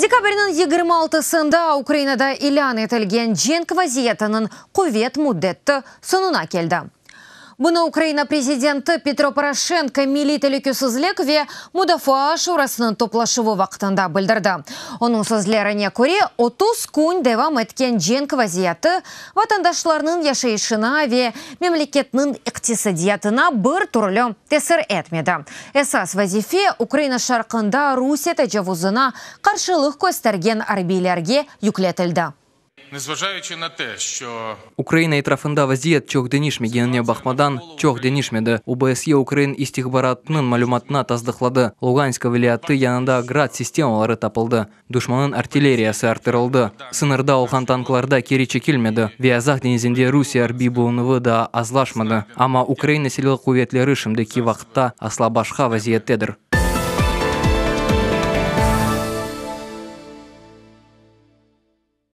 Dekabrniñ 26-sında Ukrainada ilân etilgen cenk vaziyetiniñ quvet müddeti soñuna keldi. Bunı Ukraina prezidenti Petro Poroşenko Milliy telükesizlik ve mudafaa şurasınıñ toplaşuvı vaqtında bildirdi. Onıñ sözlerine köre, 30 kün devam etken cenk vaziyeti vatandaşlarnıñ yaşayışına ve memleketniñ iqtisadiyatına bir türlü tesir etmedi. Esas vazife Ukraina şarqında Rusiye tecavuzına qarşılıq köstergen arbiylerge yükletildi. Ukraina etrafında vaziyet çoq deñişmegenine baqmadan, çoq deñişmedi, OBSYE ukrain istihbaratınıñ malümatına tasdıqladı, Luganska vilâyeti yanında Grad sistemaları tapıldı, duşmannıñ artilleriyası arttırıldı, sıñırda olğan tanklarda keri çekilmedi ve Azaq deñizinde Rusiye arbiy bulunuvı daa azlaşmadı, amma Ukraina Silâlı quvetleri şimdiki vaqıtta asla başqa vaziyettedir.